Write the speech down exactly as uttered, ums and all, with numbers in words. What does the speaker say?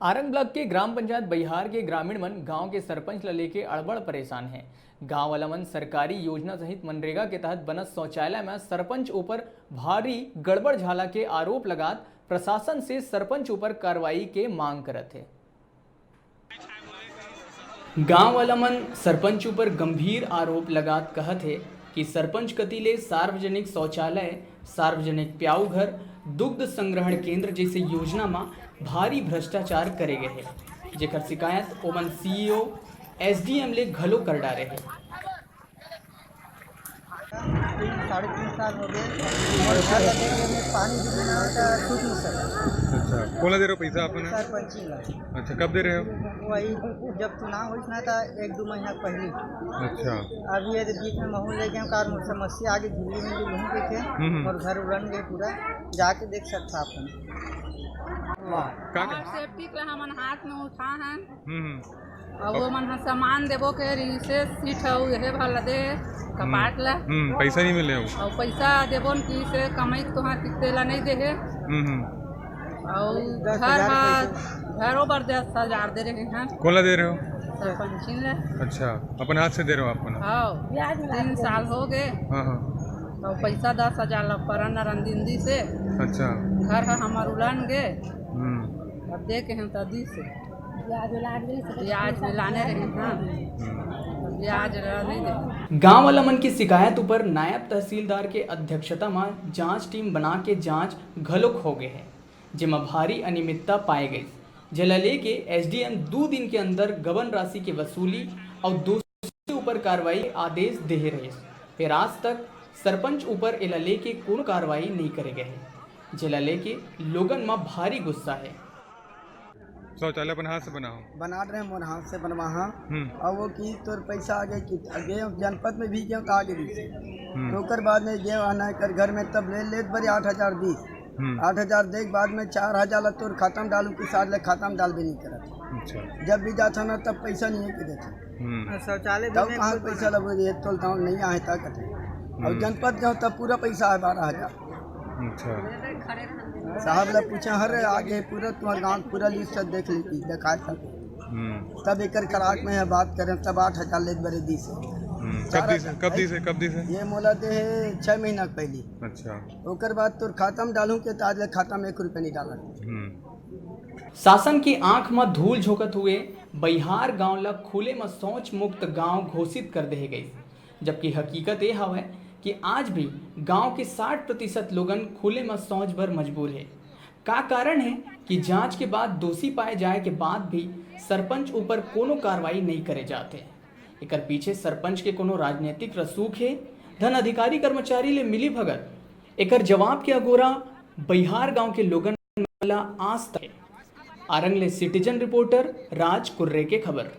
Arang block के ग्राम पंचायत बहिहार के ग्रामीण मन गांव के सरपंच ल लेके अड़बड़ परेशान हे। गांव वाला मन सरकारी योजना सहित मनरेगा के तहत बनत शौचालय में सरपंच ऊपर भारी गड़बड़ झाला के आरोप लगात प्रशासन से सरपंच ऊपर कार्रवाई के मांग करत हे। गांव वाला मन सरपंच ऊपर गंभीर आरोप लगात कहत हे कि सरपंच कति ले सार्वजनिक शौचालय, सार्वजनिक प्याऊ घर, दुग्ध संग्रहण केंद्र जैसे योजना म भारी भ्रष्टाचार करे गए हे, जेकर शिकायत ओमन सीईओ, एसडीएम ले घलो कर डारे हे। तीन, साढ़े तीन साल हो गए। और घर का देख के मैं पानी भी बिना तो सूख नहीं सकता। अच्छा, कोला दे रहे हो पैसा अपने? सरपंची ला। अच्छा, कब दे रहे हो? वही जब चुनाव होइस ना, तो एक दो महीना पहले। अच्छा। अभी ये बीच में महू ले गए, कार समस्या आगे झिल्ली में जो लूँ के थे, हम्म, हम्म। और घर उड़न गए पूरा, जाके देख सकता अपन। का, का? हमार सेफ्टी ला हमन हाथ में उठा हन। हम्म, हम्म। अउ ओमन ह सामान देबो के रिहिसे, सीट ह, अउ एहे भर ला दे, कपाट ला। हम्म, पैसा नहीं मिले हो। अउ पैसा देबो न कि से कमाई के तोहार किते ला नहीं देहे। हम्म, हम्म। अउ घर ह, घरो बर दस हजार दे रहे हैं। कोला दे रहे हो? सरपंचिन ले। अच्छा, अपन हाथ से दे रहे हो अपन? हाँ, तीन साल हो गए। हाँ, हाँ। तो पैसा दस हजार ला परन अरन दिन दी से। अच्छा। घर ह हमार उलन गे। हम्म। अब दे के हम तो दी से। ब्याज मिलाने रहे, हाँ। ब्याज रहने दे। गांव वाला मन की शिकायत ऊपर नायब तहसीलदार के अध्यक्षता म जांच टीम बना के जांच घलोक हो गए हे, जेमा भारी अनियमितता पाए गई, जेला लेके एसडीएम दू दिन के अंदर गबन राशि के वसूली अउ दोषी ऊपर कार्रवाई आदेश देहे रहिस। फेर आज तक सरपंच ऊपर एला लेके कोनो कार्रवाई नइ करे गए हे, जेला लेके लोगन म भारी गुस्सा हे। शौचालय अपन हाथ से बनाओ। बना रहे मोर हाथ से बनवाहा। हम्म। और वो कि तोर पैसा आगे कि आगे जनपद में भी गए तो आगे भी से। हम्म। तो ओकर बाद में गए आना कर घर में तब ले लेत बरी आठ हजार दी। हम्म। आठ हजार दे के बाद में चार हजार ला तोर खाता में डालू कि सात ले खाता में डाल भी नहीं करत। अच्छा। जब भी जाता ना तब पैसा नहीं है कि देता। हम्म। शौचालय भी तब नहीं कहाँ खुद पैसा बना। लगो ये तोल ताल नहीं आए ता कटे। और हम्म। जनपद गए तब पूरा पैसा है बारह हजार। अच्छा। साहब ला पूछा, "हर आगे पूरा तुम्हारे गांव पूरा लिस्ट सब देख ली, दिखा था।" हम्म। तब एकर कराक में बात करें, तब आठ हजार लेत बरे दी से। हम्म। कब चार दी से, हजार। कब दी से, कब दी से? ये मोला दे है छह महीना के पहली। अच्छा। ओकर बाद तोर खाता में डालूं के, तो आज ले खाता में एक रुपया नहीं डाला। हम्म। शासन की आंख म धूल झोंकत हुए बहिहार गांव ल खुले म शौच मुक्त गांव घोषित कर देहे गइस, जबकि हकीकत ए हवय कि आज भी गांव के साठ प्रतिशत लोगन खुले म शौच बर मजबूर हे। का कारण हे कि जांच के बाद दोषी पाए जाए के बाद भी सरपंच ऊपर कोनो कार्रवाई नइ करे जात हे? एकर पीछे सरपंच के कोनो राजनीतिक रसूख हे, धन अधिकारी कर्मचारी ले मिली भगत? एकर जवाब के अगोरा बहिहार गांव के लोगन ला आज तक। आरंग ले सिटीजन रिपोर्टर राज कुर्रे के खबर।